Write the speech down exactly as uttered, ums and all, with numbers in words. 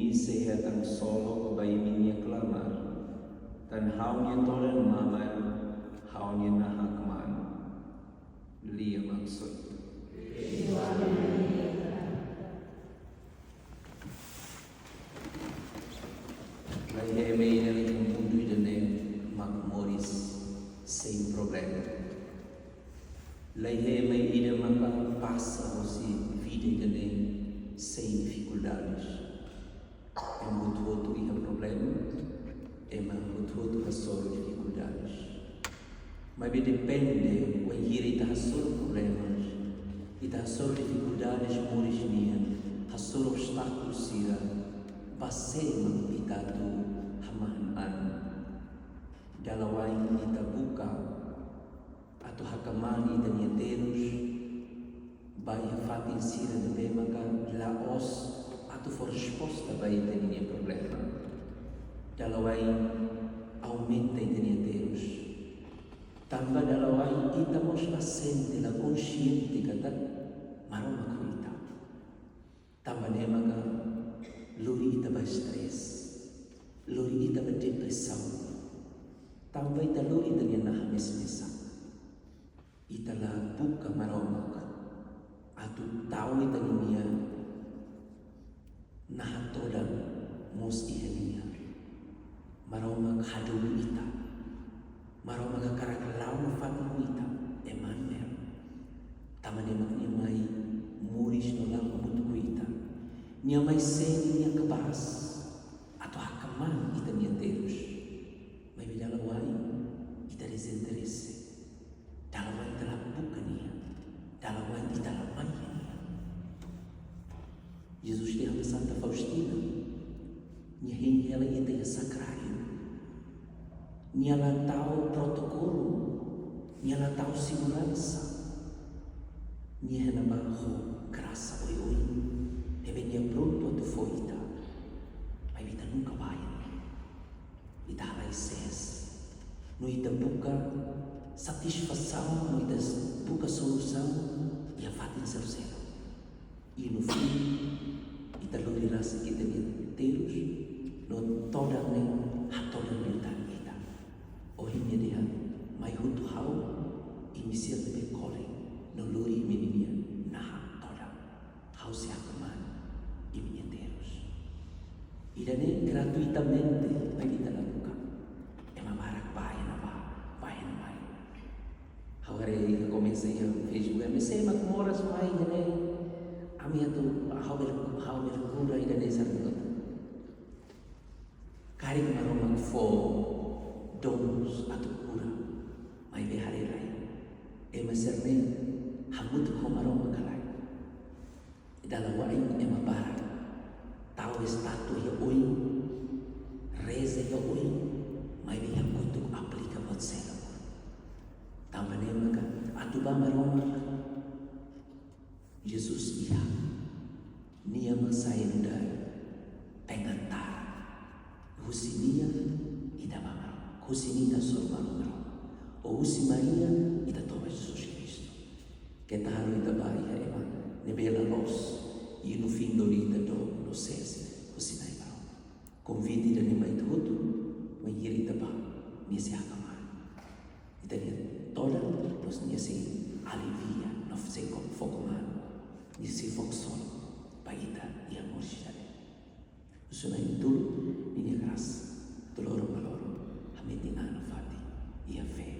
Imi sei hetan solok ba imi-nia klamar, tan ha'u-nia todan mamar, ha'u-nia naha kmaan. Lia maksud. Laiha ema ida iha mundu ida-ne'e mak moris sein problema. Laiha ema ida maka pasa hosi vida ida-ne'e sein difikuldades. Ema hotu-hotu iha problema, ema hotu-hotu hasoru difikuldades. Maibé depende, wainhira ita hasoru problemas, ita hasoru difikuldades moris nian, hasoru obstákulu sira, ba sé mak ita atu hamahan an? Dala wa'in ita buka atu hakmaan ita-nia terus ba iha fatin sira ne'ebé maka la'ós atu fó resposta ba ita-nia problema. Dala wa'in aumenta ita-nia terus. Tanba dala wa'in ita mós la sente, la konsiente katak Maromak ho ita. Tanba ne'e maka lori ita ba estrés, lori ita ba depresaun. Tanba ita lori ita-nia naha mes-mesak. Ita la buka Maromak atu tau ita-nia naha todan mós iha Nia. Maromak hadomi ita. Maromak hakarak la'o nafatin ho ita. Emanuel. Tanba Nia mak Nia mai moris no la'o hamutuk ho ita. Nia mai sente Nia kapás atu hakmaan ita-nia terus. Maibé dala wa'in ita dezinterese. Dala wa'in ita la buka Nia. Dala wa'in ita la mai iha Nia. Jesus dehan ba Santa Faustina, Nia hein hela ita iha sakráriu. Nia la tau protokolu, Nia la tau seguransa. Nia hein ba ho grasa oioin, ne'ebé Nia prontu atu fó ita. Maibé ita nunka bá iha Nia. Ita halai sees. No ita buka satisfasaun, no ita buka solusaun iha fatin seluk-seluk. I no fim, ita lori rasik ita-nia terus, no todan ne'e hatodan liután ita. Ohin Nia dehan, mai hotu ha'u, imi sira ne'ebé kole no lori imi-nia naha todan. Ha'u sei hakmaan imi-nia terus. Ida-ne'e gratuitamente, maibé ita la buka. Ema barak bá iha ne'ebá, bá iha ne'ebá. Ha'u haree iha komesa iha Facebook, ema sira mak moras mai iha ne'e. Ami atu, ha'u bele, ha'u bele kura ida-ne'e sira nota. Karik Maromak fó dons atu kura, maibé haree lai. Ema sira-ne'e hamutuk ho Maromak ka lae. Dala wa'in ema barak tau estátua iha oin, reza iha oin, maibé iha kotuk aplika buat seluk. Tanba ne'e maka atu bá Maromak, Jesus iha. Nia mak sai nu'udar pengantar. Husi Nia ita bá Maromak. Husi Nia ita hasoru Maromak. Ou husi Maria ita toba Jesus Kristu. Keta haruka ita bá iha ema ne'ebé la loos, i no fim lori ita dook no sees husi Na'i Maromak. Konvite ida-ne'e mai ita hotu, wainhira ita bá, Nia sei hakmaan ita-nia todan, no Nia sei alivia, no sei fó kmaan, Nia sei fó konsolu ba ita iha moris ida-ne'e. Husu Na'i Maromak, Ninia grasa, atu loron ba loron, hametin an nafatin iha fé